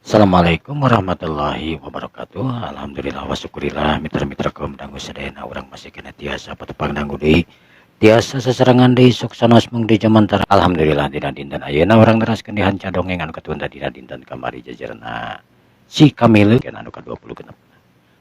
Assalamualaikum warahmatullahi wabarakatuh. Alhamdulillah wa syukurillah, mitra-mitra kaum dangu sadayana, urang masih keneh tiasa patepang dangu deui, tiasa sasarengan deui, sok sanos mung di jamantara. Alhamdulillah, dina dinten ayeuna urang neraskeun di hanca dongeng anu katunda dina dinten kamari, jajarna si Kamile anu ka-26.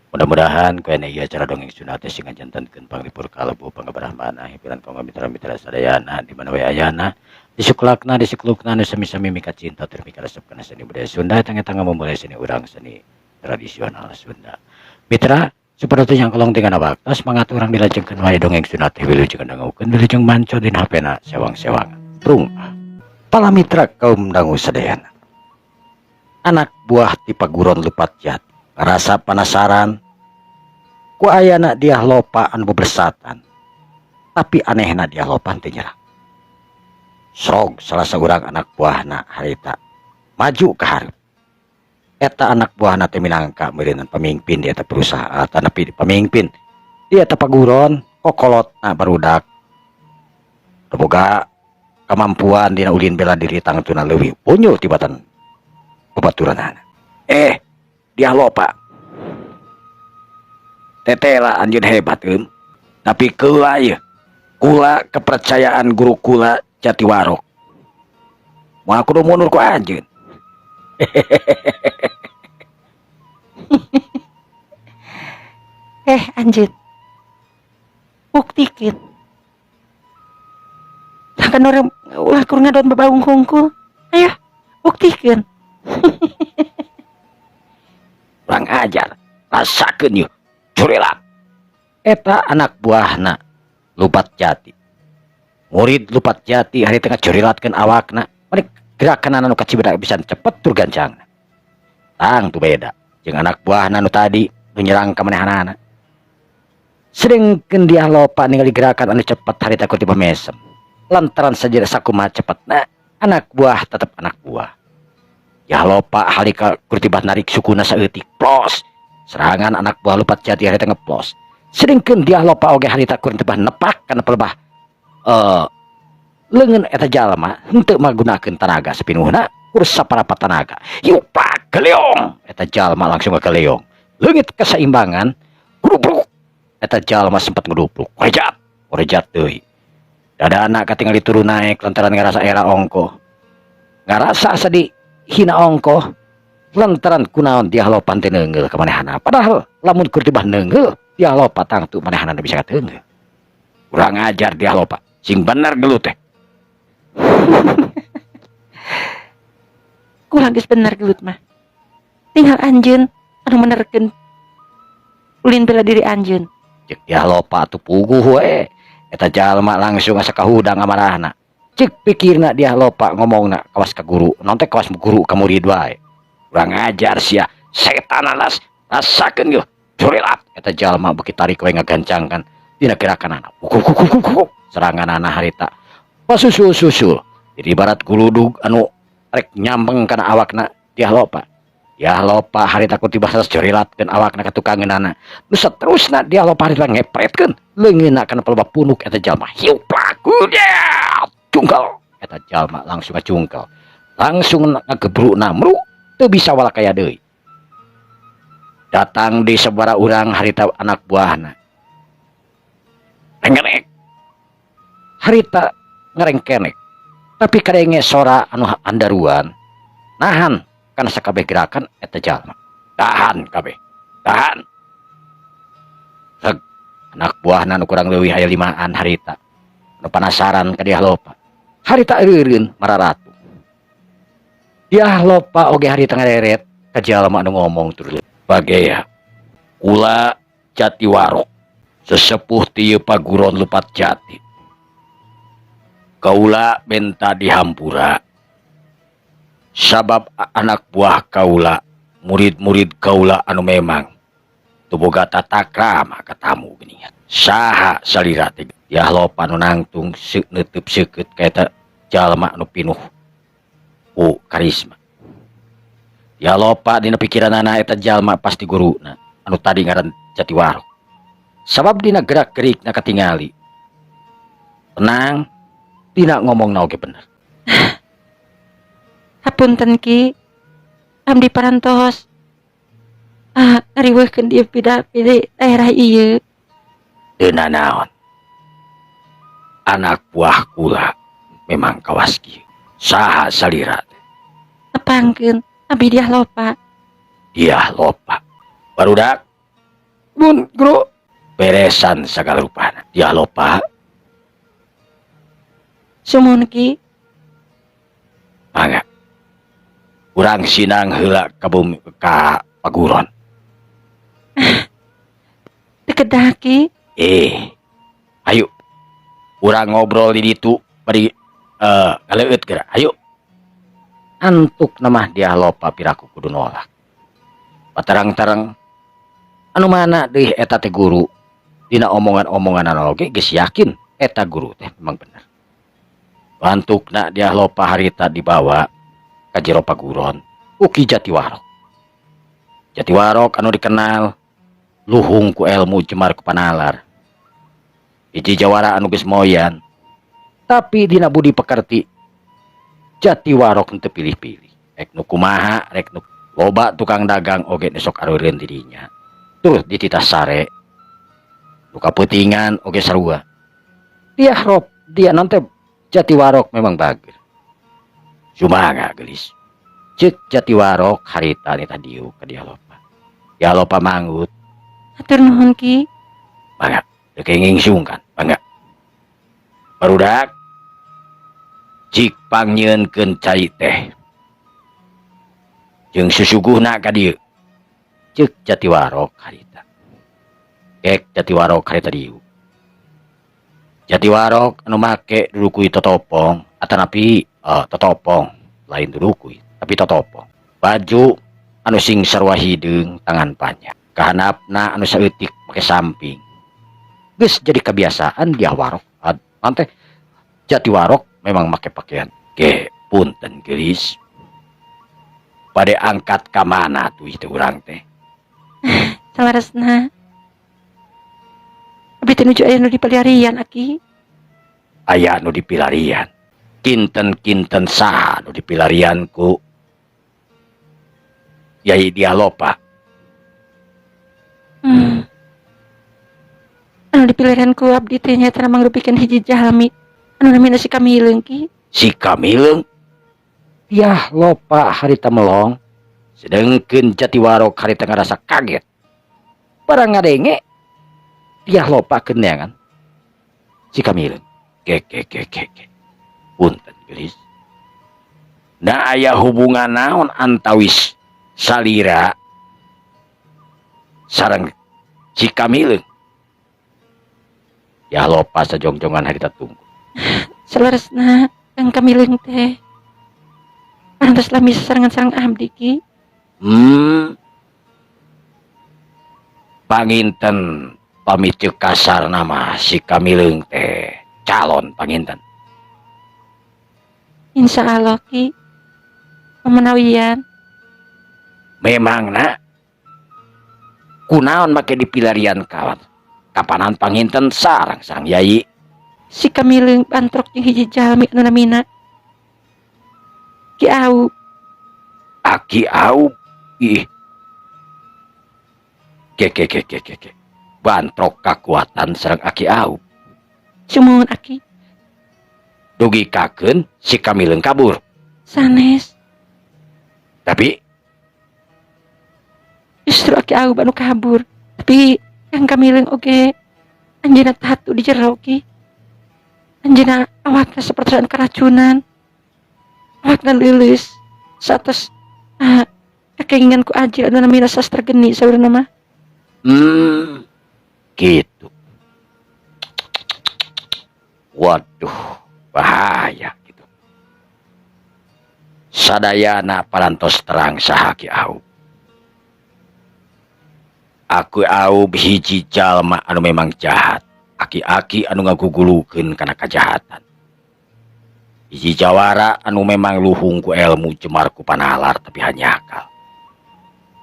Mudah-mudahan ku ieu acara dongeng Sunda teh sing ngajantenkeun panglipur kalbu, pangabarahmana, hiburan kanggo mitra-mitra sadayana di mana we ayana, disuklakna, disuklukna, nu sami-sami mika cinta tur mika resep kana seni budaya Sunda, tangga-tangga memulai seni urang, seni tradisional Sunda. Mitra, supaya teu nyangkolong dengan waktu, semangat urang dilajengkeun wae dongeng Sunda teh. Wilujeng dangukeun, wilujeng manco dina HP-na sewang-sewang. Prung. Pala mitra kaum dangu sadayana. Anak buah ti paguron Lupat Jati rasa penasaran ku ayana Dyah Lopa anu bebersatan, tapi anehna Dyah Lopa teu nyerang. Srog salah seorang anak buahna harita maju ke hareup. Eta anak buahna teh minangka meureunnan pemimpin di eta perusahaan, tapi pemimpin di eta paguron, kokolotna barudak boga kemampuan dina ulin bela diri tangtuna leuwih punyul tibatan babaturanana. "Eh, Dyah Lopa, tetela anjeun hebat tapi kula ieu kula kepercayaan guru kula Jatiwarok, moal kudu mundur ku anjeun." Eh, anjeun. Buktikeun. Kan orang ulah kur ngadon babaung hungkul. Ayo, buktikeun. "Kurang ajar, rasakeun yeuh, curilat!" Eta anak buahna Lupat Jati, murid Lupat Jati harita ngacurilatkeun awakna. Balik gerakan anu kacibeda bisa cepet tur gancang. Tang tuh beda jeung anak buahna nu tadi nu nyerang ka manehanana. Sedengkeun Dyah Lopa ningali gerakan anu cepet harita ku tiba mesem lantaran saja sakumaha cepetna, anak buah tetep anak buah. Dyah Lopa halika kurtibah narik sukuna saeutik, plos, serangan anak buah Lupat Jati harita ngeplos. Sedengkeun Dyah Lopa oge harita kurtibah nepak kana pelebah leungeun eta jalma, henteu magunakeun tanaga sepinuhna, kur saparapat tanaga. Yupak geleong, eta jalma langsung ngageleong, leungit keseimbangan, grubruk, eta jalma sempat ngedupluk, korejat korejat deui. Dadana katingali turun naik lantaran ngarasa era ongko, ngarasa asa dihina ongko, lantaran kunaon Dyah Lopa teu neungeul ka manehana, padahal lamun keur tibah neungeul Dyah Lopa tangtu manehana bisa kateungeul. "Kurang ajar, Dyah Lopa, sing bener gelut teh." Kurang geus bener gelut mah. Tinggal anjeun anu menerkeun ulin bela diri anjeun. Cek Dyah Lopa tuh puguh we. Eta jalma langsung asa kahudang amarahna. Cek pikirna Dyah Lopa, ngomongna kawas ka guru, naon teh, kawas guru ka murid wae. "Kurang ajar sia, setan alas, rasakeun yeuh, curilat!" Eta jalma beuki tarik we ngagancangkan dina gerakanana. Seranganana harita pasusul-susul. Jadi ibarat guludug anu rek nyambeng kana awakna Dyah Lopa. Dyah Lopa harita ku tiba curilatkeun awakna ka tukangeunana. Nu saterusna Dyah Lopa harita ngepretkeun leungeunna kana pelebah punuk eta jalma. Hiuplak, cungkel. Eta jalma langsung ngacungkel. Langsung ngagebrukna mru teu bisa walakaya deui. Datang di sabara urang harita anak buahna. Rengkenek. Harita ngerengkenek. Tapi kadenge sora anu andaruan nahan kana sakabeh gerakan eta jalma. "Tahan kabeh. Tahan." Reg, anak buahna nu kurang leuwih aya limaan harita. Nu panasaran ka Dyah Lopa. Harita eureun mararatu. Dyah Lopa oge harita ngareret ka jalma anu ngomong tur. "Bagea, kula Jatiwarok, sesepuh ti ieu paguron Lupat Jati. Kaula menta dihampura sabab anak buah kaula, murid-murid kaula anu memang teu boga tata krama ka tamu geuningan. Saha salira teh?" Dyah Lopa nu nangtung neuteub seukeut ka eta jalma anu pinuh ku karisma. Dyah Lopa dina pikiranana eta jalma pasti guruna anu tadi ngaran Jatiwarok, sabab dina gerak-gerikna katingali tenang, dina ngomongna oge bener. Hapunten, Ki. Abdi parantos ngariweuhkeun di pida di daerah ieu. Teu nanaon. Anak buah kula memang kawas kieu. Saha salira teh? Tepangkeun, abdi Diah Lopa. Diah Lopa. Barudak. Mun, Guru. Beresan sagala rupana. Diah Lopa. Sumuhun, Ki. Mangga. Urang sinang heula ka bumi, ka paguron. Teu kedah, Ki. Eh. Ayo. Urang ngobrol di ditu bari ngaleueut geura. Ayo. Antuk mah Diah Lopa piraku kudu nolak. Patarang-tarang anu mana deui eta teh guru. Dina omongan-omongan oge geus yakin eta guru teh memang bener. Antukna Diah Lopa harita dibawa ka jero paguron ku Ki Jatiwarok. Jatiwarok anu dikenal luhung ku ilmu, jemar ku panalar. Hiji jawara anu geus moyan. Tapi dina budi pekerti Jatiwarok henteu pilih-pilih. Rek nu kumaha, rek nu loba tukang dagang oge nu sok areureun di dinya. Tur dititah sare. Nu kapeutingan oge sarua. Dia rob, dia nanti Jatiwarok memang bager. Sumangga, geulis. Cek Jatiwarok harita nitah diuk ka Diah Lopa. Diah Lopa manggut. Hatur nuhun, Ki. Mangga, teu kenging sungkan, mangga. Barudak, cik pangnyieunkeun cai teh. Jeung susuguhna ka dieu. Cek Jatiwarok harita. Kek Jatiwarok harita diuk. Jatiwarok anu make dudukui totopong atanapi totopong, lain dudukui tapi totopong. Baju anu sing sarua hideung, tangan panjang. Kahanapna anu saeutik make samping. Geus jadi kebiasaan Diah Warok. Ante Jatiwarok memang make pakaian. Ge, punten, geulis. Bade angkat ka mana tuh itu urang teh? Saleresna abdi teh nuju aya nu dipilarian, Aki. Aya nu dipilarian. Kinten-kinten saha nu dipilarian ku Yai Diah Lopa? Anu dipilarian ku abdi teh nyaeta mangrupikeun hiji jalmi anu namina si Kamileung, Ki. Si Kamileung? Diah Lopa harita melong. Sedengkeun Jatiwarok harita ngarasa kaget. Barang ngadenge Diah Lopa keneangan si Kamileung. Ge ge ge ge ge. Punten, geulis. Nah, aya hubungan naon antawis salira sareng si Kamileung? Diah Lopa sajongjongan harita tunggu. Saleresna Kang Kamileung teh parantos lami sasarengan sareng abdi, Ki. Panginten pami ceuk kasar nama si Kamileung teh calon panginten. Insya Allah, Ki. Pamanawian. Memang nak kunaon make dipilarian kawan kapanan panginten sarang sang yai? Si Kamileung bantrok jeung hiji jalmi anu namina Ki Au. Aki Au? Ih, ke ke ke ke ke ke, bantrok kekuatan sareng Aki Au? Sumuhun, Aki. Dugi kakeun si Kamileung kabur? Sanes. Tapi Justru Aki Au anu kabur, tapi Kang Kamileung oge anjeunna tatu di jero, Ki. Anjeunna awakna sapertos keracunan, awakna leuleus satos kakengingan ku aji anu namina Sastra Geni saurna mah. Gitu. Waduh, bahaya gitu. Sadayana parantos terang saha Ki Aub. Aki Aub hiji jalma anu memang jahat. Aki-aki anu ngagugulukeun kana kajahatan. Hiji jawara anu memang luhung ku ilmu, jemar ku panalar, tapi hanya akal.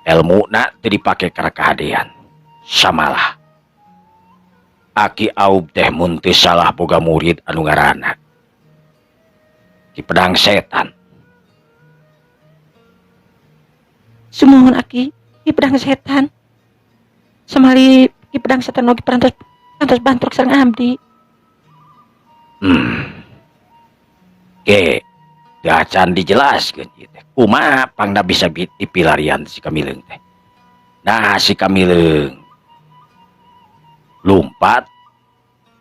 Ilmu na teu dipake kana kahadean. Samalah. Aki Aub teh mun teu salah boga murid anu ngaranna Ki Pedang Setan. Sumuhun Aki, Ki Pedang Setan. Samali Ki Pedang Setan oge parantos parantos bantrok sareng abdi. Ke teu acan dijelaskeun ieu teh. Kumaha pangna bisa dipilarian si Kamileung teh? Nah, si Kamileung lumpat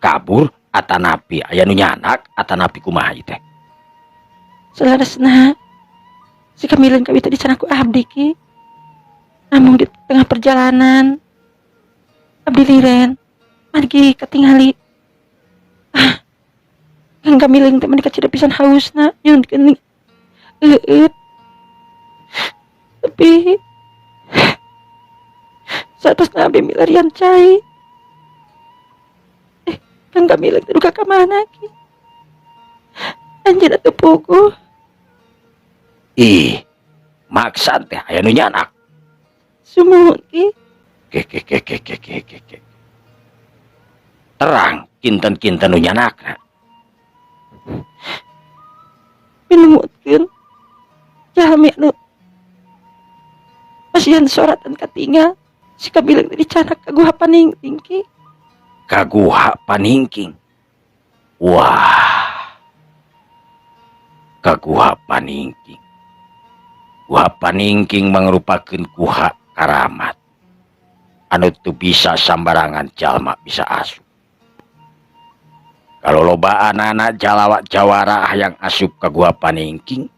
kabur atanapi aya nu nyandak atanapi kumaha ieu teh? Saleresna si Kamileung kawit dicandak ku abdi, Ki. Namun di tengah perjalanan abdi liren margi katingali Kang Kamileung teh meni kacida pisan hausna nyuhunkeun eueut. Tapi saatosna abdi milarian cai. Kang Kamileung teh duka ka mana, Ki? Anjeunna teu puguh. Ih, maksa teh aya nu nyandak. Sumuhun, Ki. Ke ke ke ke ke ke ke ke. Terang kinten-kinten nu nyandakna. Minumutkeun jalmi anu masihan soratan katingal si Kamileung teh dicandak ka Guha Paningking, Ki. Ka Guha Paningking. Wah. Ka Guha Paningking. Guha Paningking mangrupakeun guha karamat anu teu bisa sambarangan jalma bisa asup. Kalau loba anak jalawak jawara yang asup ke Guha Paningking,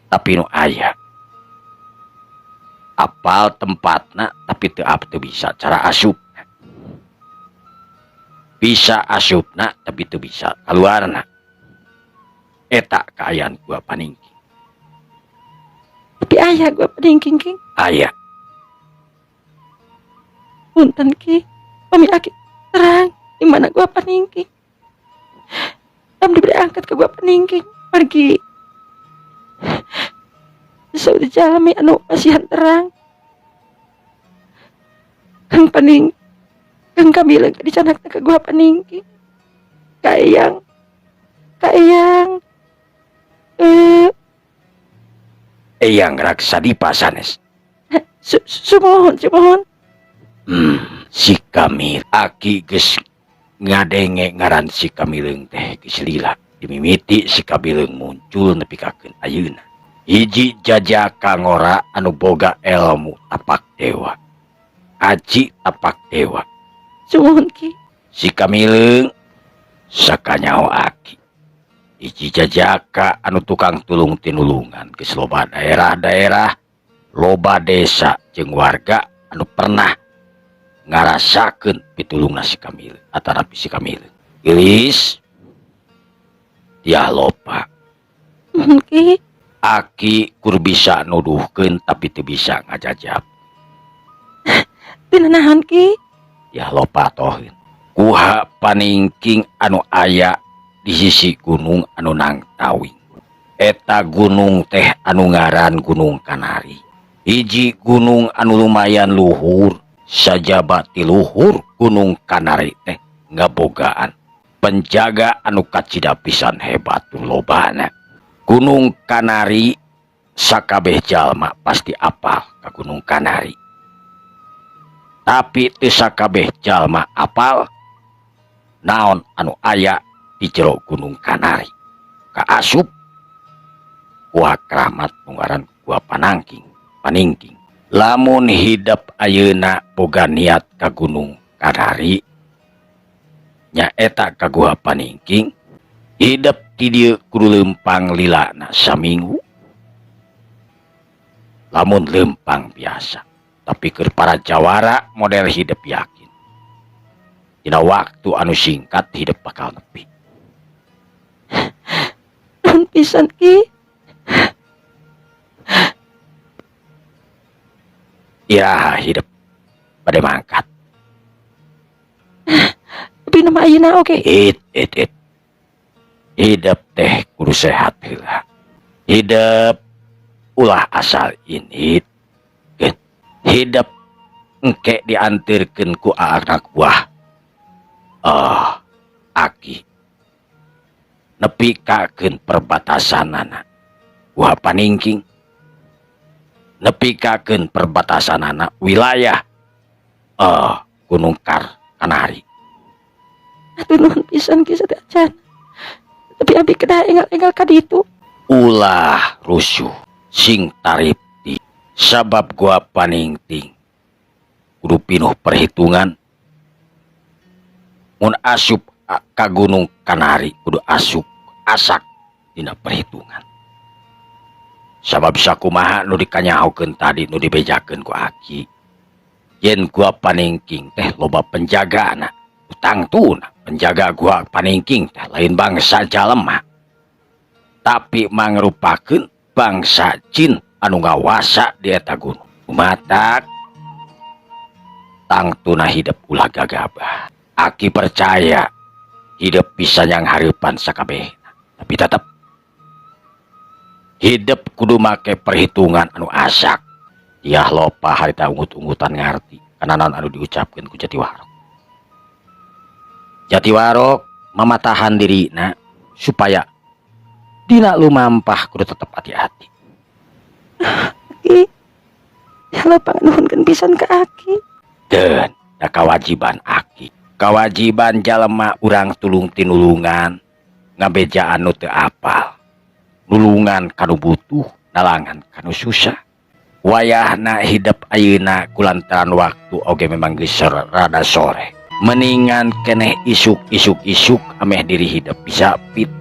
tapi nu aya apal tempatna tapi teu teu bisa cara asup. Bisa asupna tapi teu bisa keluarna. Eta kaayaan Gua Paningking. Tapi aya Gua Paningking, Ki? Aya. Punten, Ki, pami Aki terang di mana Gua Paningking, abdi bade angkat ke Gua Paningking margi saur jalmi anu masihan terang Kang Kamileung teh dicandak ke Gua Paningking ka Eyang Eyang Raksadipa sanes? Sumuhun, sumuhun. Si Kamil, Aki geus ngadenge ngaran si Kamileung teh geus lila. Dimimiti si Kamileung muncul nepi ka ayeuna. Hiji jajaka ngora anu boga ilmu tapak dewa. Aji tapak dewa. Sumuhun, Ki. Si Kamileung sakanyaho Aki. Hiji jajaka anu tukang tulung tinulungan geus loba daerah-daerah, loba desa jeung warga anu pernah ngarasakeun pitulungna si Kamileung atanapi si Kamileung. Geulis dia loba. Muhun, Ki. Aki kur bisa nuduhkeun tapi teu bisa ngajajab. Tina naon, Ki? Ya loba tohin. Guha Paningking anu aya di sisi gunung anu Nangtawing. Eta gunung teh anu ngaran Gunung Kanari. Hiji gunung anu lumayan luhur, sajaba ti luhur Gunung Kanari teh ngabogaan penjaga anu kacida pisan hebat lobana. Gunung Kanari sakabeh jalma pasti apal ka Gunung Kanari. Tapi teu sakabeh jalma apal naon anu aya di jero Gunung Kanari. Kaasup gua keramat nu ngaran Gua Panangking, Paningking. Lamun hidep ayeuna boga niat ka Gunung Kanari nyaeta ka Gua Paningking, hidep ti dieu kudu leumpang lilana saminggu. Lamun leumpang biasa, tapi keur para jawara model hidep yakin dina waktu anu singkat hidep bakal nepi. Nuhun pisan, Ki. Iraha hidep bade mangkat? Tapi nama ayeuna oge. It it it. Hidep teh kudu sehat heula. Hidep ulah asal indit. Hidep engke diantirkeun ku anak buah. Oh, Aki. Nepi kakeun perbatasanana. Guha Paningking. Nepikakeun perbatasanana wilayah Gunung Kanari. Hatur nuhun pisan, Ki, sateuacan. Tapi abi kedah enggal-enggal ka ditu. Ulah rusuh, sing taripti, sabab Gua Paningting kudu pinuh perhitungan mun asup ka Gunung Kanari, kudu asup asak dina perhitungan, sabab sakumaha nu dikanyahokeun tadi, nu dibejakeun ku Aki, yen Gua Paningking teh loba penjagana. Tangtuna penjaga Gua Paningking teh lain bangsa jalema, tapi mangrupakeun bangsa jin anu ngawasa di eta gunung. Matak tangtuna hidup ulah gagabah. Aki percaya hidup bisa yang hareupan sakabehna, tapi tetep hidup kudu make perhitungan anu asak. Dyah Lopa harita ungut-ungutan ngarti karena naon anu diucapkeun ku Jatiwarok. Jatiwarok mamatahan dirina supaya dina lumampah kudu tetep hati-hati. Aki, Dyah Lopa nganuhunkeun pisan ka Aki. Dan da kewajiban Aki, kewajiban jalema urang tulung tinulungan, ngabejaan nu teu apal, nulungan kanu butuh, nalangan kanu susah. Wayahna hidup ayeuna kulantaran waktu oge memang geus rada sore, meningan keneh isuk isuk isuk ameh diri hidup bisa fit,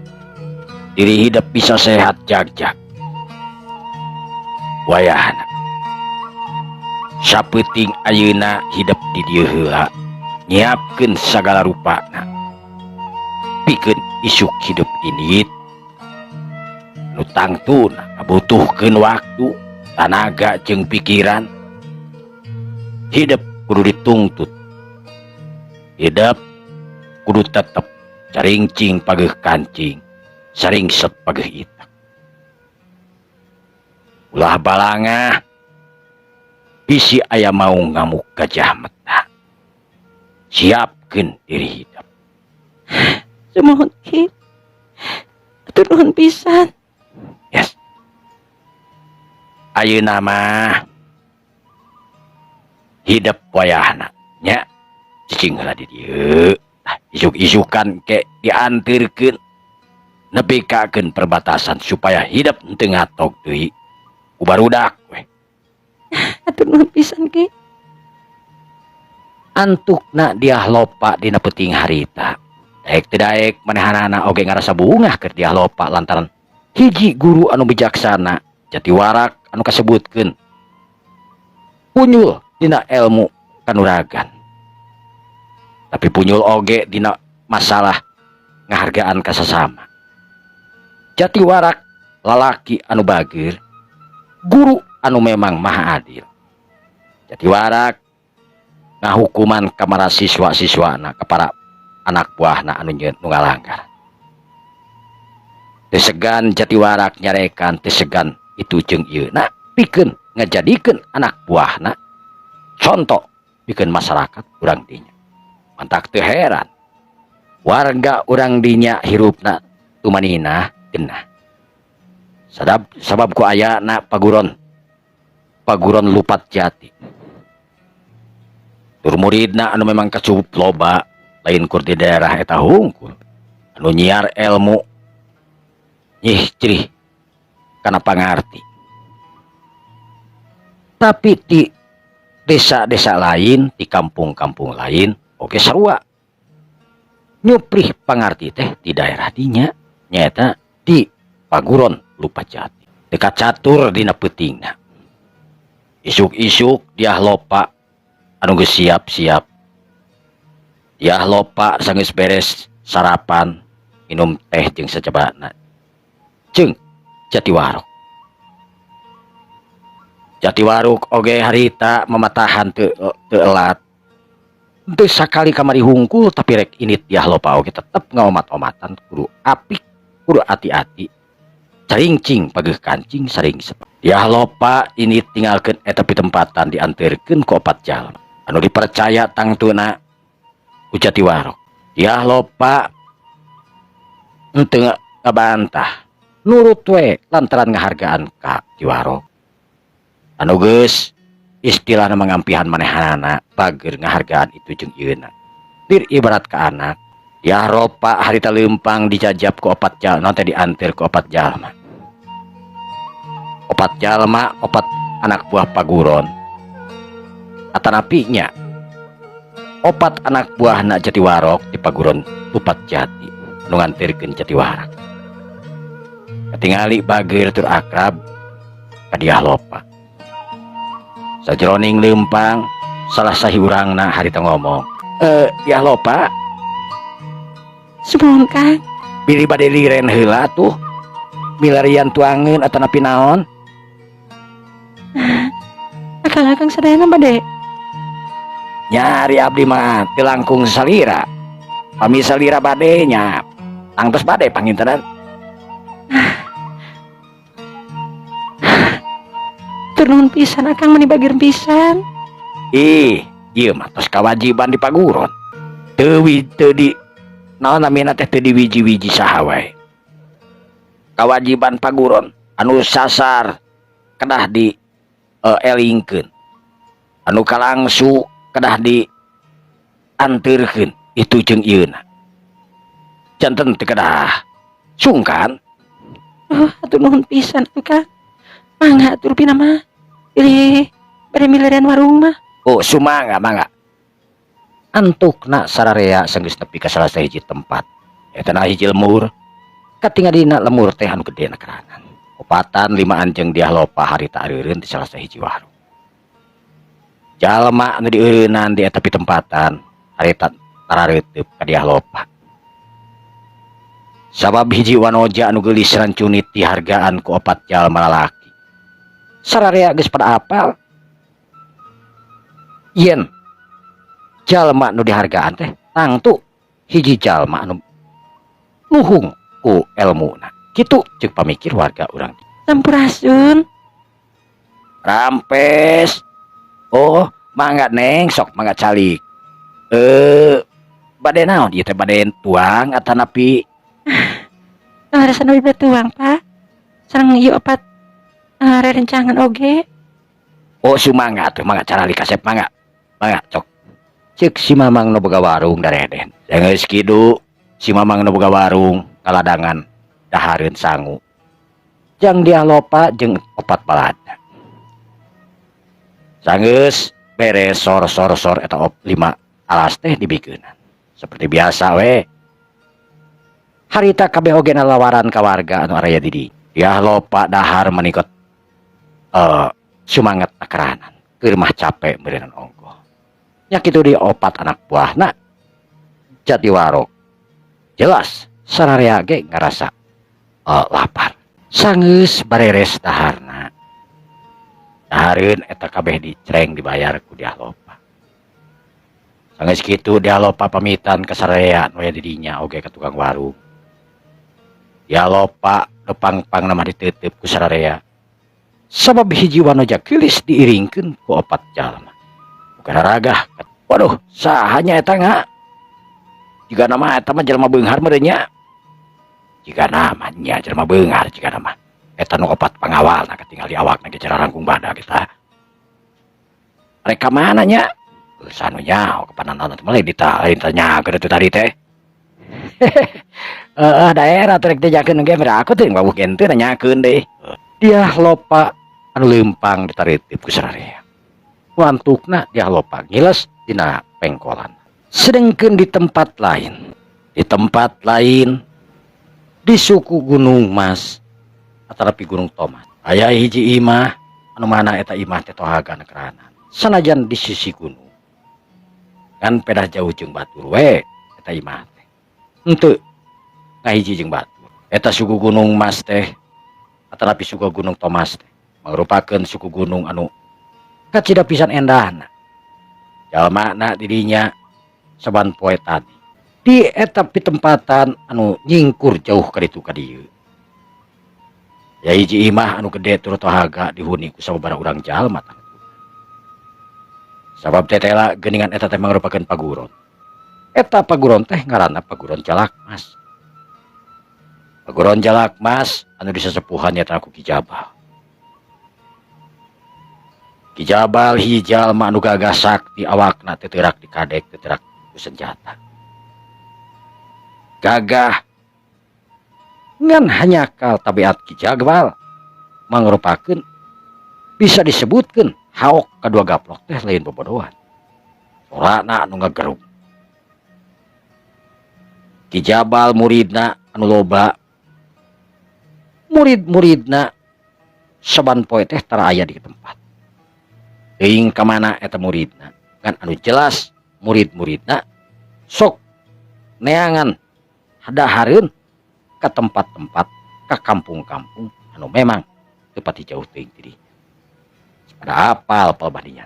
diri hidup bisa sehat jagjag. Wayahna sapeuting ayeuna hidup di dieu heula, nyiapkeun sagala rupana pikeun isuk hidup indit nu tangtuna ngabutuhkeun waktu, tanaga jeung pikiran. Hidup kudu dituntut, hidup kudu tetep caringcing pageuh kancing, saringset pageuh itek. Ulah balangah, bisi aya mau ngamuk gajah meta. Siapkeun diri hidup. Sumuhun, Ki. Hatur nuhun pisan. Yes. Ayeuna mah hidup wayahna nya cicing heula di dieu. Tah, isuk-isukan ke diantirkeun nepikakeun perbatasan supaya hidup henteu ngatok deui ku barudak we. Hatur nuhun pisan, Ki. Antukna Dyah Lopa dina peuting harita. Daek teu daek manehanana oge ngarasa bungah keur Dyah Lopa lantaran hiji guru anu bijaksana, Jatiwarak anu kasebutkeun punyul dina ilmu kanuragan, tapi punyul oge dina masalah ngahargaan ka sasama. Jatiwarak lalaki anu bageur, guru anu memang maha adil. Jatiwarak ngahukuman ka para siswa-siswana, ka para anak buahna anu nyieun nu ngalanggar. Teu segan Jatiwarak nyarekan, teu segan itu jeung ieu na, pikeun ngajadikeun anak buahna contoh pikeun masyarakat urang dinya. Mantak teu heran warga urang dinya hirupna tumaninah genah. Sadab sabab ku ayana paguron Lupat Jati. Tur muridna anu memang kacukup loba, lain kur di daerah eta hungkul anu nyiar ilmu nyih kana pangarti, tapi di desa-desa lain, di kampung-kampung lain oge sarua nyuprih pangarti teh di daerah dinya, nyaeta di Paguron Lupat Jati. Dekat catur dina peutingna. Isuk-isuk Dyah Lopa anu geus siap-siap. Dyah Lopa sanggeus beres sarapan, minum teh jeung sajabana jeung Jatiwarok. Jatiwarok oge harita mamatahan teu teu elat. Teu sakali kamari hungkul, tapi rek indit Dyah Lopa oge tetep ngaomat-omatan, kudu apik, kudu hati-hati. Caringcing pageuh kancing, saringset. Dyah Lopa ini tinggalkeun eta pitempatan, dianterkeun ku opat jalma anu dipercaya tangtuna ku Jatiwarok. Dyah Lopa henteu ngabantah, nurut we lantaran ngahargaan ka Ki Warok. Anu geus istilahna mangampihan manehanana bager ngahargaan itu jeung ieuna. Dir ibarat ka anak. Dyah Lopa harita leumpang dijajab ku opat jalma teh, diantir ku opat jalma. Opat jalma, opat anak buah paguron. Atanapi nya opat anak buahna Jatiwarok di paguron Tupat Jati nu ngantirkeun Jatiwarak. Katingali bager tur akrab ka Dyah Lopa. Sajroning leumpang salah sahi urangna harita ngomong, "Eh, Dyah Lopa." Sumuhun, Kang. "Bilih bade liren heula tuh, milarian tuangeun atanapi naon?" Akang-akang sadayana bade? Nya, ari abdi mah teu langkung salira. Pami salira bade nya tangtos bade pangintenan. Hatur nuhun pisan, Akang, meni bageur pisan. Ih, ieu mah tos kawajiban di paguron. Teu teu di naon namina teh, teu diwiji-wiji saha wae. Kawajiban paguron anu sasar kedah di elingkeun. Anu kalangsu kedah di anterkeun itu jeung ieuna. Janten teu kedah sungkan. Oh, hatur nuhun pisan atuh, Kang. Mangga atuh rupina mah. Pilih bade milarian warung mah. Oh, sumangga, mangga. Antukna sararea sanggeus nepi ka salah sahiji tempat. Eta na hiji lemur. Katingalina lemur teh anu gede na kerangan. Opatan limaan jeung Dyah Lopa harita areureun di salah sahiji warung. Jalma anu dieureunnan di eta pitempatan harita tarareuteup ka Dyah Lopa. Sabab hiji wanoja anu geulis rancunit dihargaan ku opat jalma lalaki. Sararea geus pada apal yen jalma nu dihargaan teh tangtu hiji jalma anu luhung ku elmuna. Kitu ceuk pamikir warga urang. Sampurasun. Rampes. Oh, mangga, Neng, sok mangga calik. Bade naon ieu teh, bade tuang atanapi? Leresan abdi tuang, Pak. Sareng ieu opat rerencangan oge. Oh, sumangga atuh, mangga caralik kasep, mangga. Mangga cok. Ceuk si Mamang nu boga warung dareden. Geus kitu si Mamang nu boga warung kaladangan dahareun sangu. Jang Dyah Lopa jeung opat balada. Sanggeus beres sor sor sor eta op lima alas teh dibikeunan. Seperti biasa we. Harita kabeh oge nalawaran ka warga anu araya di dieu. Dyah Lopa dahar menikot sumanget akeranan. Keur mah capek meureunnan ongkoh. Nya kitu di opat anak buahna Jatiwarok. Jelas sararea ge ngarasa lapar. Sanggeus bareres daharna. Dahareun eta kabeh dicereng dibayar ku Dyah Lopa. Sanggeus kitu Dyah Lopa pamitan ka sararea nu aya di dinya oge ka tukang warung. Dyah Lopa nu pang-pangna mah diteuteup ku sararea. Sabab hiji wanoja geulis diiringkeun ku opat jalma. Bukan ragah. Waduh, saha nya eta nga? Jiga nama eta mah jelema beunghar meureun nya. Jiga nama nya jelema beunghar jiga nama. Eta nu opat pangawalna katingali awakna ge cararangkung badag eta. Rek ka mana nya? Sanu nyaho kapanan teh mah lain ditanyakeun atuh tadi teh. Heeh, daerah teh rek dijakeun ge mere aku teh wawuh ge henteu nanyakeun deui. Dyah Lopa anu leumpang ditaritip ku sararea. Wantukna Dyah Lopa ngiles dina pengkolan. Sedengkeun di tempat lain, di tempat lain di suku Gunung Mas atanapi Gunung Tomas. Aya hiji imah anu mana eta imah teh tohaga keranan. Sanajan di sisi gunung. Kan pedah jauh jeung batur we eta imah teh. Henteu ngahiji jeung batur. Eta suku Gunung Mas teh atanapi suku Gunung Tomas teh mangrupakeun suku gunung anu kacida pisan endahna. Jalmana di dinya saban poe tadi. Di eta pitempatan anu nyingkur jauh ka ditu ka dieu. Ya hiji imah anu gede tur tohaga dihuni ku sababaraha urang jalma tah. Sabab tetela geuningan eta teh mangrupakeun paguron. Eta paguron teh ngaranna Paguron Jalakmas. Paguron Jalakmas anu disesepuhan nyaeta ku Ki Jabal. Ki Jabal hiji jalma anu gagah sakti awakna teu teurak dikadek teu teurak ku senjata. Gagah ngan hanyakal tabiat Ki Jabal mangrupakeun bisa disebutkeun haok kadua gaplok teh lain bobodohan. Sorana anu ngagerung. Ki Jabal muridna anu loba, murid-muridna saban poe teh tara aya di tempat. Teuing ka mana eta muridna, ngan anu jelas murid-muridna sok neangan hadahareun ka tempat-tempat, ka kampung-kampung anu memang teu pati jauh teuing ti dinya. Pada apal palebah dinya.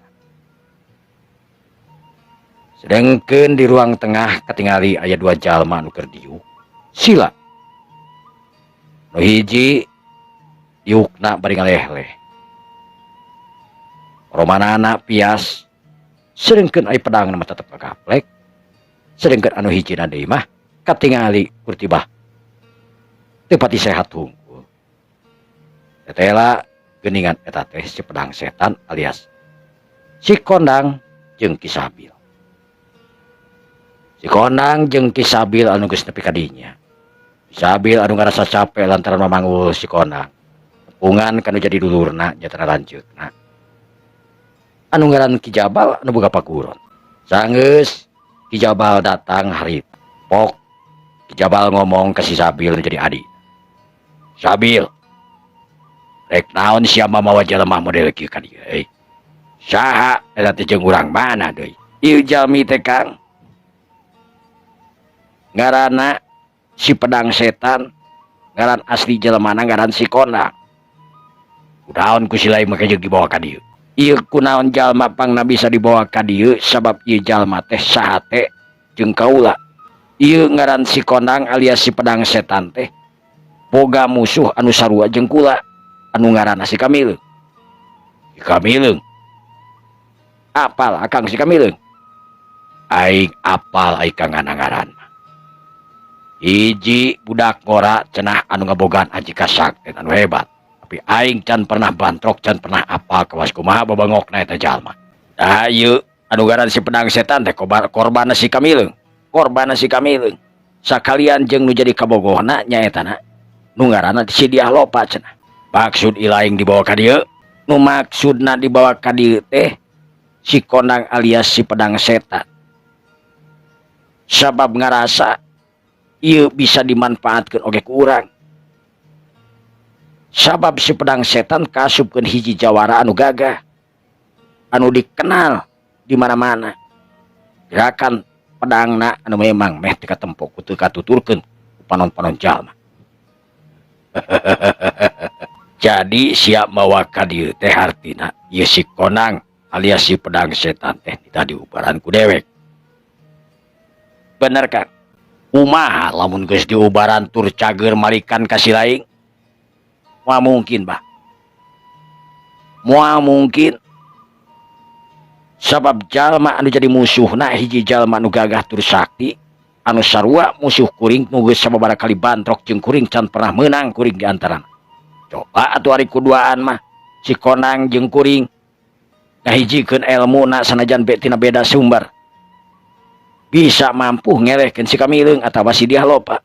Sedengkeun di ruang tengah katingali aya dua jalma anu keur diuk. Sila. Nu hiji diukna bari ngaleh-leh. Romanana pias sedengkeun aya pedangna mah tetep kagaplek. Sedengkeun anu hijina deui mah katingali kurtibah teu pati sehat hungkul. Tetela geuningan eta teh si pedang setan alias si Kondang jeung Ki Sabil. Si Kondang jeung Ki Sabil anu geus nepi ka dinya. Ki Sabil anu ngarasa capek lantaran mamanggul si Kondang. Tepungan kanu jadi dulurna nyatana lanceukna. Anu ngaran Ki Jabal anu boga paguron. Sanggeus Ki Jabal datang harita. Pok Ki Jabal ngomong ke si Sabil nu jadi adi. Sabil, rek naon sia mamawa jelema model kieu ka dieu euy? Saha eta teh jeung urang mana deui? Ieu jalmi teh Kang. Ngaranna si pedang setan, ngaran asli jelemana ngaran si Kondang. Kunaon ku si lain make jeung dibawa ka dieu? Ieu kunaon jalma pangna bisa dibawa ka dieu sabab ieu jalma teh sahate jeung kaula. Ieu ngaran si Kondang alias si pedang setan teh boga musuh anu sarua jeung kula anu ngaranna si Kamileung. Si Kamileung. Apal akang si Kamileung? Aing apal ai kang ngaran. Hiji budak ngora cenah anu ngabogaan aji kasakten anu hebat. Tapi aing can pernah bantrok, can pernah apal kawas kumaha babangokna eta jalma. Tah ieu anu ngaran si pedang setan teh korbanna si Kamileung. Korbanna si Kamileung. Sakalian jeung nu jadi kabogohna nyaetana nu ngaranna si Diah Lopa cenah. Maksud ilaing dibawa ka dieu, nu maksudna dibawa ka dieu teh si Kondang alias si pedang setan. Sabab ngarasa ieu bisa dimanfaatkeun oge ku urang. Sabab si pedang setan kasupkeun hiji jawara anu gagah, anu dikenal di mana-mana. Gerakan pedangna anu memang meh teu katempo ku teu katuturkeun ku panon-panon jalma. Jadi siap mawa ka dieu teh hartina ieu si Kondang alias si pedang setan teh tadi ubaran ku dewek. Bener kan? Kumaha lamun geus diubaran tur cager malikan ka si laing? Moal mungkin, Bah. Moal mungkin. Sabab jalma anu jadi musuhna hiji jalma anu gagah tur sakti, anu sarua musuh kuring nu geus sababaraha kali bantrok jeung kuring can pernah meunang kuring di antarana. Coba atuh ari kuduaan mah si Kondang jeung kuring ngahijikeun elmuna sanajan tina beda sumber. Bisa mampu ngelehkeun si Kamileung atawa si Diah Lopa.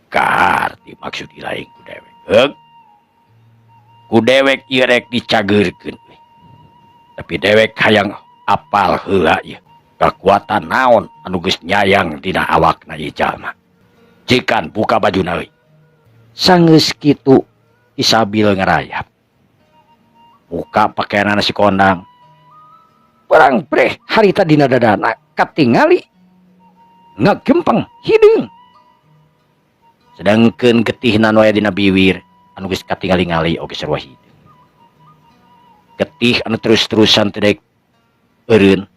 Kaharti maksud ilaing ku dewek. Heug. Ku dewek ieu rek dicageurkeun. Tapi dewek hayang apal heula ieu. Kakuatan naon anu geus nyayang dina awakna ieu jalma. Jikan buka bajuna euy. Sanggeus kitu Ki Sabil ngarayap. Buka pakaianana si Kondang. Barang breh harita dina dadana katingali ngagempeng hideung. Sedangkeun getihna nu aya dina biwir anu geus katingali-ngali oge sarua hideung. Getih anu terus-terusan teu daek eureun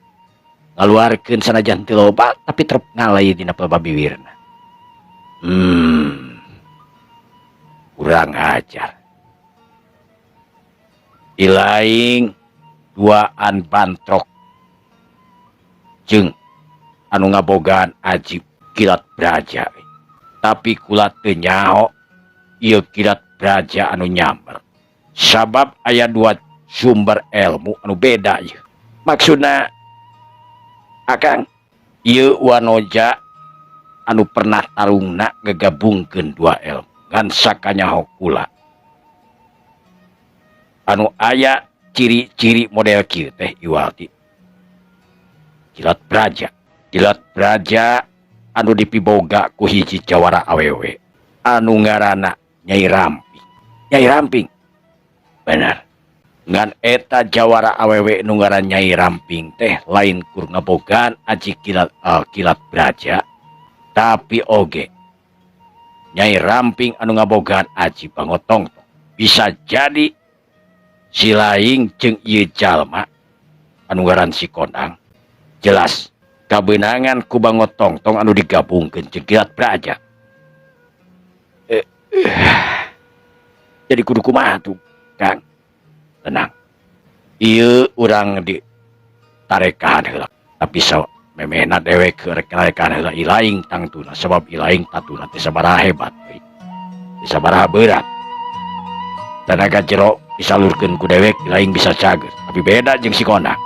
ngaluarkeun sanajan teu loba tapi terep ngalai dina pelba biwirna. Kurang ajar. Ilaing duaan bantrok jeung anu ngabogaan aji kilat braja. Tapi kula teu nyaho ieu kilat braja anu nyamber. Sabab aya dua sumber ilmu anu beda ieu. Maksudna Akang ieu Wanoja anu pernah tarungna ngegabungkeun dua ilmu ngan sakanyaho kula. Anu aya ciri-ciri model kieu teh iwal ti Kilat Braja. Kilat Braja anu dipiboga ku hiji jawara awewe anu ngaranna Nyai Ramping. Nyai Ramping. Bener. Ngan eta jawara awewe nu ngaran Nyai Ramping teh lain kur ngabogaan aji kilat Braja, tapi oge Nyai Ramping anu ngabogaan aji Bangotong. Bisa jadi si laing jeung ieu jalma anu ngaran si Kondang jelas kabeunangan ku Bangotong anu digabungkeun jeung Kilat Braja. Jadi kudu kumaha tuh, Kang? Tenang. Ieu urang di tarekahan heula. Tapi so memehna dewek rek tarekahan heula ilaing tangtuna sebab ilaing tatuna teh sabaraha hebat euy. Teh sabaraha berat. Tenaga jero disalurkeun ku dewek ilaing bisa cager. Tapi beda jeung si Kondang.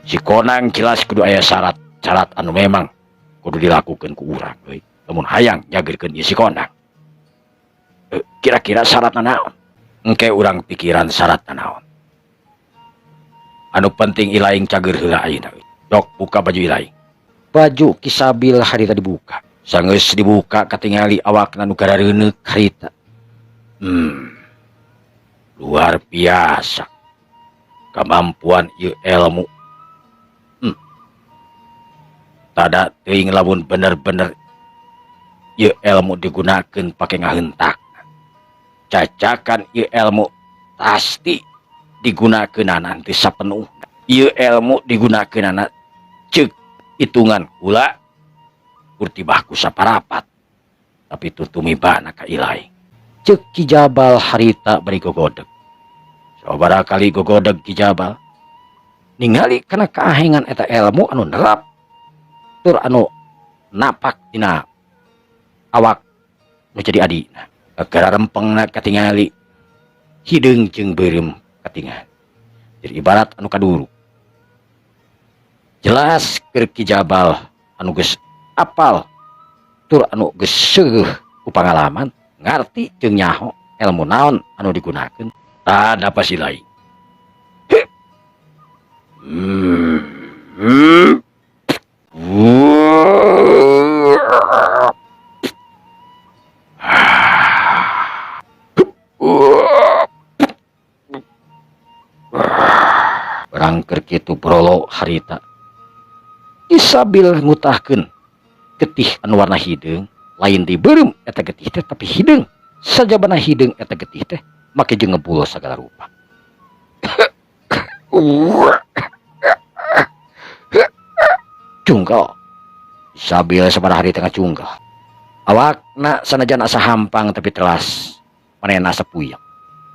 Si Kondang jelas kudu aya syarat-syarat anu memang kudu dilakukeun ku urang euy. Lamun hayang nyagerkeun ieu si Kondang. Kira-kira syaratna naon? Engke urang pikiran syaratna naon. Anu penting ilaing cager heula ayeuna. Dok, buka baju ilaing. Baju Ki Sabil harita dibuka. Sanggeus dibuka katingali awakna nu garareuneuk harita. Luar biasa. Kemampuan ieu ilmu. Tada teuing lamun bener-bener ieu ilmu digunakeun pake ngahentak. Cacakan ieu ilmu pasti digunakeunana teu sapenuh. Ieu ilmu digunakeunana ceuk hitungan kula kur tibah ku saparapat. Tapi tutumibana ka ilaing. Ceuk Ki Jabal harita bari gogodeg. Sababaraha kali gogodeg Ki Jabal ningali kana kaahengan eta ilmu anu nerap tur anu napak dina awak nu jadi adina. Kakara rempengna katingali hideung jeung beureum katingali. Jadi ibarat anu kaduru. Jelas keur Ki Jabal anu geus apal tur anu geus seueuh ku pangalaman ngarti jeung nyaho ilmu naon anu digunakeun. Tada pasti lain. Barang keur kitu brolo harita. Isabil ngutahkeun getih anu warna hideung, lain di beureum eta getih teh tapi hideung. Sajabana hideung eta getih teh make jeung ngebul sagala rupa. Cungkel. Isabil sabaraha hari tengah cungkel. Awakna sanajan asa hampang tapi telas manehna asa puyeng.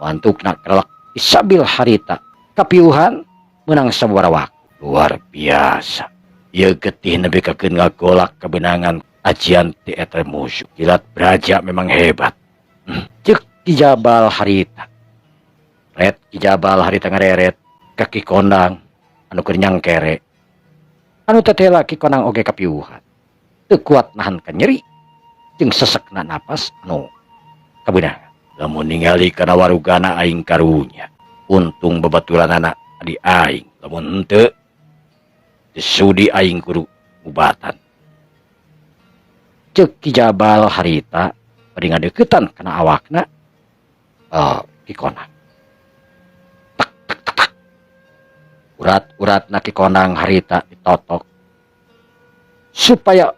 Wantukna kerelek Isabil harita kapiuhan menang sabaraha waktu. Luar biasa. Ieu getih nepi ka keun ngagolak kebenangan ajian ti eta musuh. Kilat Braja memang hebat. Ceuk Ki Jabal harita. Ret Ki Jabal harita ngareret ka Ki Kondang anu keur nyangkere. Anu tetela Ki Kondang oge kapiuhan. Teu kuat nahan ka nyeri jeung sesekna napas anu kabeunangan. Lamun ningali kana warugana aing karunya. Untung babaturanana adi aing. Lamun henteu sudi aing kudu ubatan. Ceuk Ki Jabal harita bari ngadeukeutan kana awakna Ki Kondang. Tek tek tek tek. Urat-uratna Ki Kondang harita ditotok supaya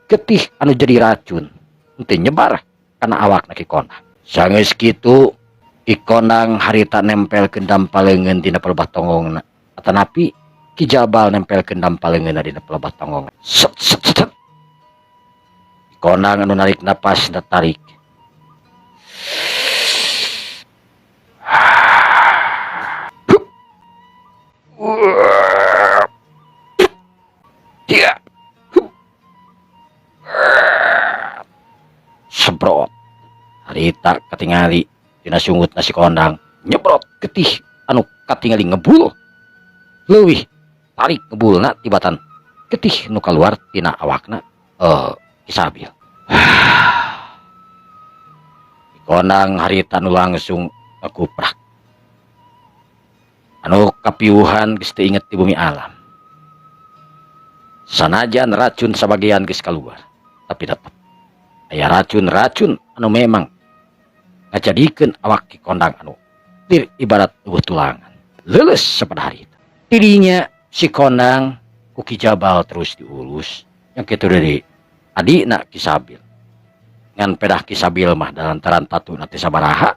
getih anu jadi racun henteu nyebar kana awakna Ki Kondang. Sanggeus kitu Ki Kondang harita nempelkeun dampaleungeun dina palebah tonggongna. Atanapi Ki Jabal nempelkeun dampaleungeunna dina palebah tonggong. Set set set. Ki Kondang anu narik napas tarik. Dia. Semprot. Harita katingali dina sungut nasi kondang. Nyebrot getih anu katingali ngebul leuwih tarik ngebulna tibatan getih nu kaluar tina awakna Ki Sabil. Kondang harita nu langsung ngakuprak anu kapiuhan geus teu inget di bumi alam. Sanajan racun sabagian geus kaluar, tapi tetep aya racun-racun anu memang ngajadikeun awak Ki Kondang anu lir ibarat eueuh tulangan leuleus sapada harita. Tidinya si Kondang ku Ki Jabal terus diurus yang kitu deui adina Ki Sabil. Ngan pedah Ki Sabil mah lantaran tatuna teh sabaraha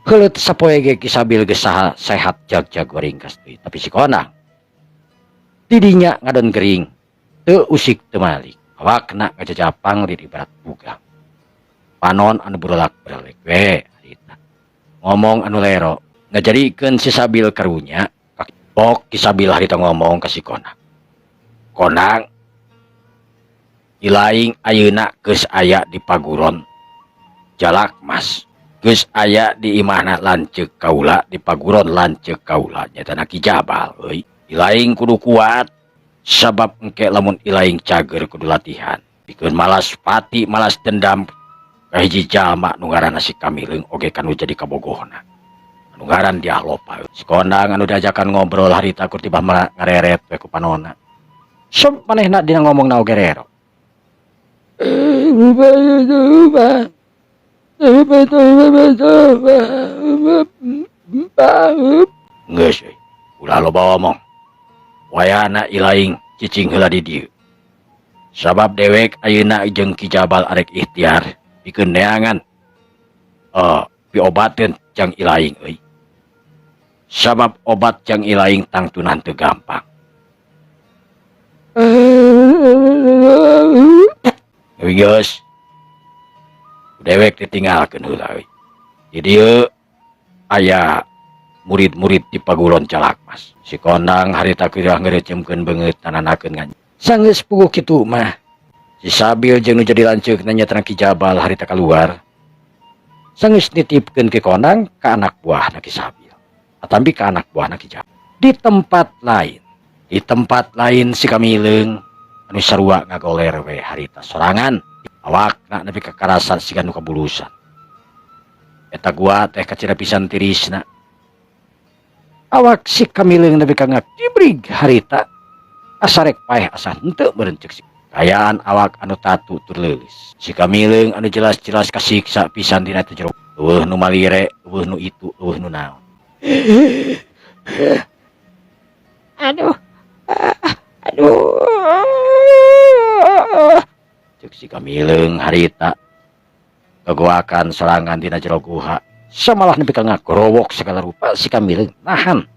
heuleut sapoe ge Ki Sabil geus saha sehat jag-jag waringkas deui. Tapi si Kondang tidinya ngadon gering teu usik teu malik, awakna ngajajapang lir ibarat bugang, panon anu berolak-balik we harita ngomong anu lero ngajadikeun si Sabil karunya. Pok Ki Sabil harita ngomong ka si Kondang, "Kondang, Ilaing ayeuna geus aya di paguron Jalak Mas, geus aya di imahna lanceuk kaula, di paguron lanceuk kaula nyaeta Ki Jabal euy. Ilaing kudu kuat sabab engke lamun ilaing cager kudu latihan pikeun malas pati, malas dendam ka hiji jalma nu ngaranna si Kamileung oge kanu jadi kabogohna anu ngaran Dyah Lopa." Si Kondang anu diajakan ngobrol harita kur tibah ngareret we ku panona. Sok manehna dina ngomongna oge rero. "Geus euy, ulah loba omong. Wayahna ilaing cicing heula di dieu. Sabab dewek ayeuna jeung Ki Jabal arek ikhtiar pikeun neangan piobateun jang ilaing euy. Sabab obat jang ilaing tangtuna teu gampang." "Geus, dewek ditinggalkeun heula euy. Di dieu aya murid-murid di paguron Jalakmas." Si Kondang harita keur ngerecemkeun beungeut nananakeun ngan. Sanggeus puguh kitu mah si Sabil jeung nu jadi lanceukna nyaeta Ki Jabal harita kaluar. Sanggeus nitipkeun Ki Kondang ka anak buahna Ki Sabil atampi ka anak buahna Ki Jabal. Di tempat lain si Kamileung anu sarua ngagoler we harita sorangan, awakna nepi ka karasa siga nu kabulusan. Eta gua teh kacida pisan tirisna. Awak si Kamileung nepi ka ngakibrig harita asa rek paeh asa henteu meureun ceuk si. Kayaan awak anu tatu tur leuleus. Si Kamileung anu jelas-jelas kasiksa pisan dina teh jero. Eueuh nu malire, eueuh nu itu, eueuh nu naon. Aduh. Aduh. Ceuk si Kamileung harita kagoakan sorangan dina jero guha. Samalah nepi ka ngagrowok segala rupa si Kamileung nahan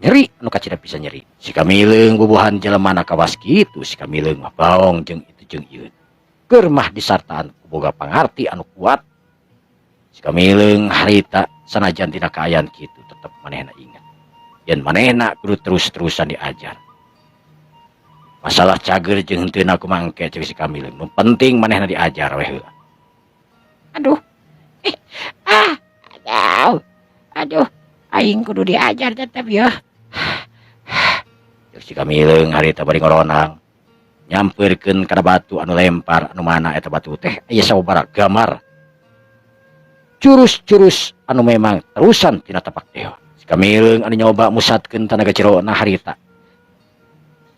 nyeri anu kacida pisan nyeri. Si Kamileung bubuhan jelemana kawas kitu, si Kamileung mah baong jeung itu jeung ieu. Keur mah disartaan ku boga pangarti anu kuat. Si Kamileung harita sanajan dina kaayaan kitu tetep manehna inget yen manehna kudu terus-terusan diajar. Masalah cager jeung henteuna kumaha engke ceuk si Kamileung, nu penting manehna diajar we heula. Aduh. Aduh. Aduh, aing kudu diajar tetep ya. Ceuk si Kamileung harita bari ngoronang nyampeurkeun kana batu anu lempar anu mana eta batu teh aya sababaraha gambar jurus-jurus anu memang terusan tina tapak dewa. Si Kamileung anu nyoba musatkeun tanaga jerona harita.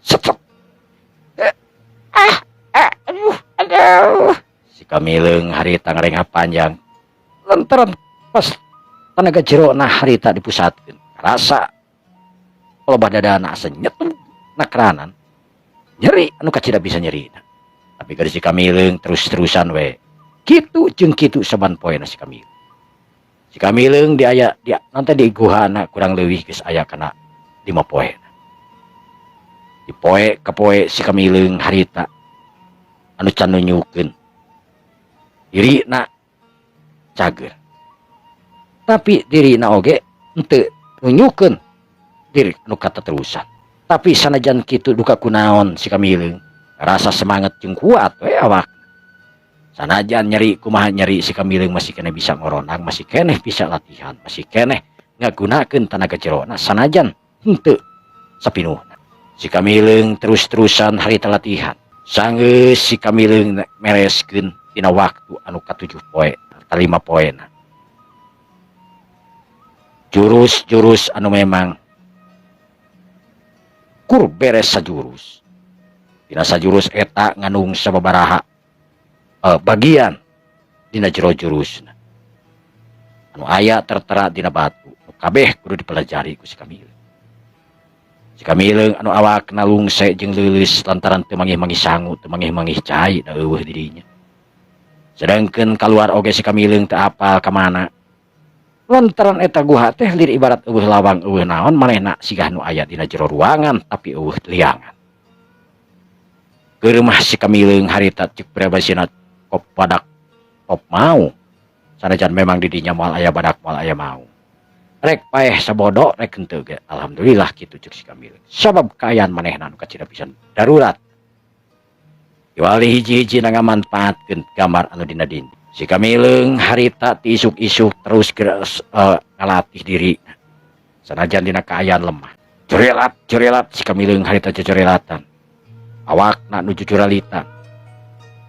Set, set. Ah, ah, aduh, aduh. Si Kamileung harita ngarengah panjang lantaran pas tanaga jerona harita dipusatkeun rasa pelebah dadana asa nyetum nakranan nyeri anu kacida bisa nyeri. Tapi gadis si Kamileung terus-terusan we kitu jeung kitu saban poena si Kamileung. Si Kamileung di aya di nanti di guhana kurang leuwih geus aya kana 5 poe. Di poe ka poe si Kamileung harita anu can nunjukeun dirina cager, tapi dirina oge henteu nunjukeun diri anu kataterusan. Tapi sanajan kitu duka kunaon si Kamileung rasa semangat jeung kuat we awak. Sanajan nyeri kumaha nyeri, si Kamileung masih keneh bisa ngoronang, masih keneh bisa latihan, masih keneh Ngagunakeun tanaga jerona sanajan henteu sapinuhna. Si Kamileung terus-terusan harita latihan. Sanggeus si Kamileung mereskeun dina waktu anu katujuh poe, kalima poena. Jurus-jurus anu memang kur beres sajurus. Dina sajurus eta ngandung sababaraha bagian dina jero jurusna. Anu aya tertera dina batu, nu kabeh kudu dipelajari ku si Kamileung. Si Kamileung anu awakna lungse jeung leuleus lantaran teu manggih-manggih sangu, teu manggih-manggih cai da euweuh di dinya. Sedangkeun kaluar oge si Kamileung teu apal ka mana. Lantaran eta guha teh lir ibarat euweuh lawang, euweuh naon, manehna sigah nu aya dina jero ruangan tapi euweuh liangan. Keur mah si Kamileung harita cek pribasina kop badak kop mau. Sanajan memang di dinya moal aya badak, moal aya mau. Rek paeh sabodo rek henteu ge alhamdulillah kitu cek si Kamileung. Sabab kaayaan manehna anu kacida pisan darurat. Kecuali hiji-hiji na ngamanfaatkeun gambar anu dina dinding. Si Kamileung harita ti isuk-isuk terus geus ngalatih diri. Sanajan dina kaayaan lemah. Corelat, corelat si Kamileung harita cocorelatan. Awakna nu cucuralitan.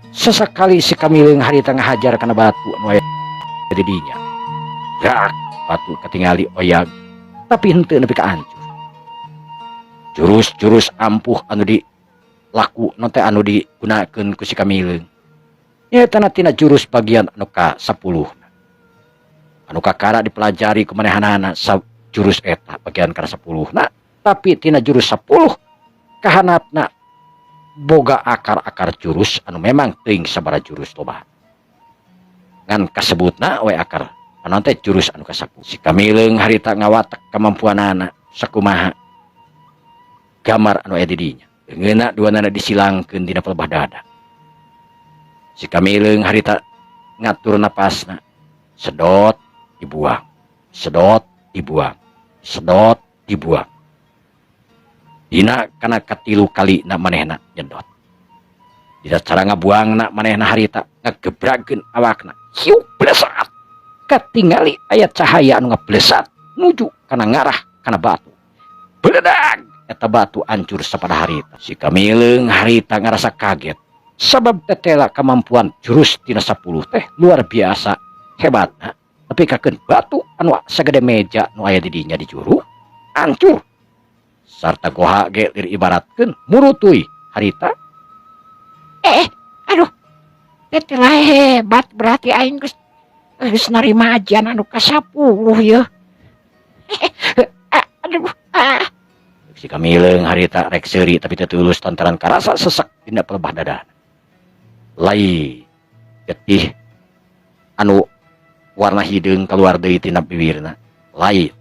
Sesekali si Kamileung harita ngahajar kana batu anu aya di dinya. Gerak batu katingali oyag tapi henteu nepi ka hancur. Jurus-jurus ampuh anu di laku teh anu digunakeun ku si Kamileung nyaeta tina jurus bagian anu ka 10 anu kakara dipelajari ku manehanana sa jurus eta bagian ka 10. Nah, tapi tina jurus 10 kahanapna boga akar-akar jurus anu memang teuing sabaraha jurus loba, ngan kasebutna we akar anu teh jurus anu ka 10. Si Kamileung harita ngawatek kemampuanana sakumaha gambar anu aya di dinya. Leungeunna duanana disilangkeun dina pelebah dada. Si Kamileung harita ngatur napasna, sedot dibuang, sedot dibuang, sedot dibuang. Dina kana katilu kali na manehna nyedot. Dina cara ngabuangna manehna harita ngagebrageun awakna, hiu blesat, katingali aya cahaya anu ngablesat nuju kana ngarah kana batu. Beledag, eta batu hancur sapada harita. Si Kamileung harita ngarasa kaget sabab tetela kemampuan jurus tina 10 teh luar biasa hebatna, tapi kakeun batu anu sagede meja nu aya di dinya di juru hancur sarta goha ge lir ibaratkeun murutuy harita. Aduh, tetela hebat, berarti aing geus geus narima ajian anu ka 10 ye. Aduh, ah. Si Kamileung harita rek seuri tapi teu tulus lantaran karasa sesek dina pelebah dada. Lai getih anu warna hideung keluar deui tina bibirna, lain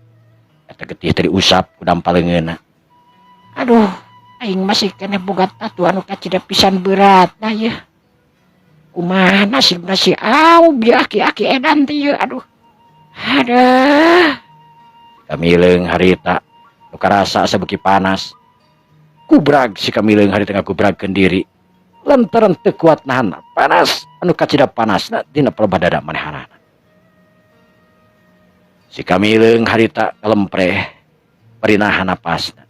eta getih teh diusap ku dampal leungeunna. Aduh, aing masih keneh boga tatu anu kacida pisan beratna ye. Kumaha nasibna si Aub ya, aki-aki edan teh ye, aduh. Aduh. Kamileung harita nu karasa asa beuki panas. Kubrag si Kamileung harita ngagubragkeun diri lantaran teu kuat nahan panas anu kacida panasna dina pelebah dada manehanana. Si Kamileung harita kalempreh bari nahan napasna.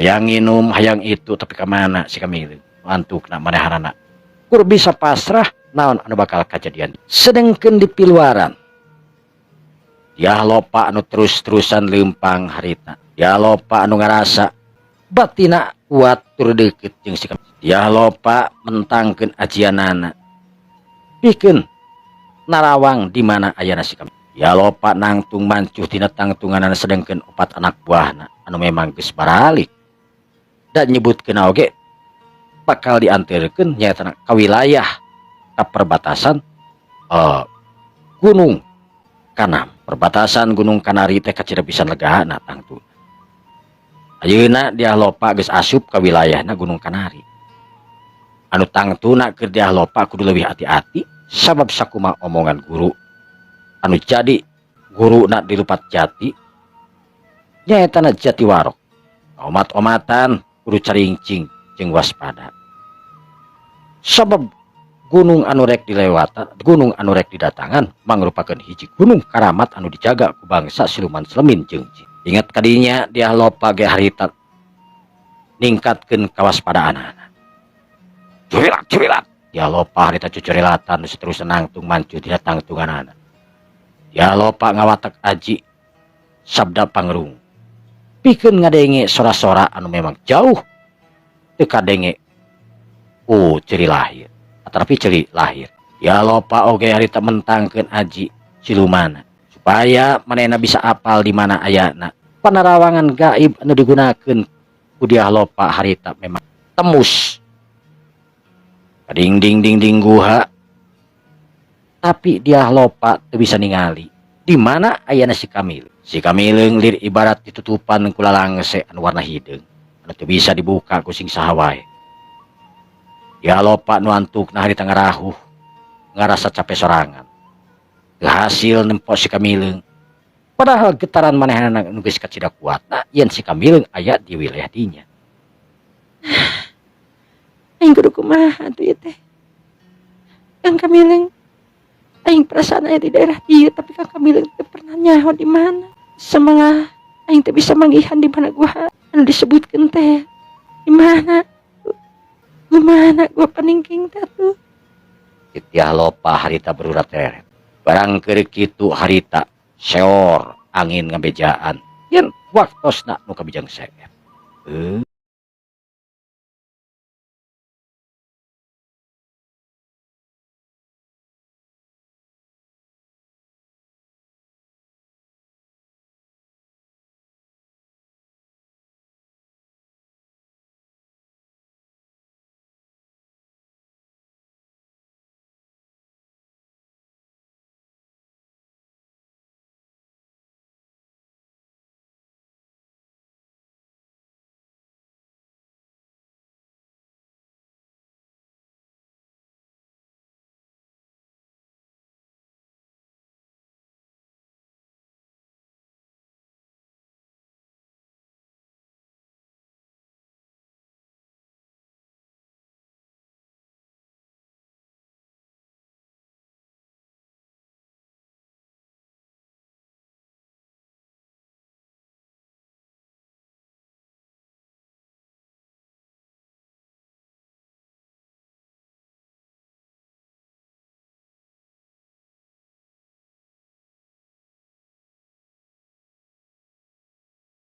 Hayang nginum, hayang itu, tapi kamana si Kamileung antukna manehanana kur bisa pasrah naon anu bakal kajadian. Sedengkeun di piluaran Dyah Lopa anu terus-terusan leumpang harita. Dyah Lopa anu ngarasa batina kuat tur deukeut jeung si Dyah Lopa mentangkeun ajianana pikeun narawang di mana ayana si Kamileung. Dyah Lopa nangtung mancuh tina tangtunganana, sedengkeun opat anak buahna anu memang geus baralik dan nyebutkeun oge bakal diantarkeun nyaeta ka wilayah ka perbatasan Gunung Kanam. Perbatasan Gunung Kanari teh kacida pisan legana tangtu. Ayeuna Dyah Lopa geus asup ka wilayahna Gunung Kanari. Anu tangtuna keur Dyah Lopa kudu leuwih hati-hati sabab sakuma omongan guru anu jadi guruna di Lupat Jati nyaetana Jatiwarok. Omat-omatan kudu carincing jeung waspada. Sabab Gunung anu rek dilewatan, gunung anu rek didatangan mangrupakeun hiji gunung karamat anu dijaga ku bangsa siluman selemin jeung jin. Ingat kadinya Dyah Lopa ge harita ningkatkeun kawaspadaanana. Curilat curilat. Dyah Lopa harita cucurilatan nu saterusna nangtung mancu dina tangtunganana. Dyah Lopa ngawatek aji sabda pangrung. Pikeun ngadenge sora-sora anu memang jauh teu kadenge ku ceuri lahir. Tapi ceuri lahir. Dyah Lopa oge harita mentangkeun aji silumana supaya manehna bisa apal di mana ayana. Panarawangan gaib anu digunakeun ku Dyah Lopa harita memang tembus ka dinding dinding guha, tapi Dyah Lopa teu bisa ningali di mana ayana si Kamileung. Si Kamileung lir ibarat ditutupan ku lalangse anu warna hideung anu teu bisa dibuka ku sing saha wae. Dyah Lopa nu antukna harita ngarahuh ngarasa capek sorangan. Teu hasil nempo si Kamileung. Padahal getaran manehna nu geus kacida kuatna yen si Kamileung aya di wilayah dinya. Aing kudu kumaha atuh ieu teh? Kang Kamileung, aing perasaan aya di daerah dieu, tapi Kang Kamileung teu pernah nyaho di mana. Samalah aing teu bisa manggihan di mana gua anu disebutkeun teh. Di mana? Gumana gua Paningking teh atuh? Dyah Lopa harita berurat teret. Barang keur kitu harita seor angin ngabejaan yen waktosna nu kabijang seep.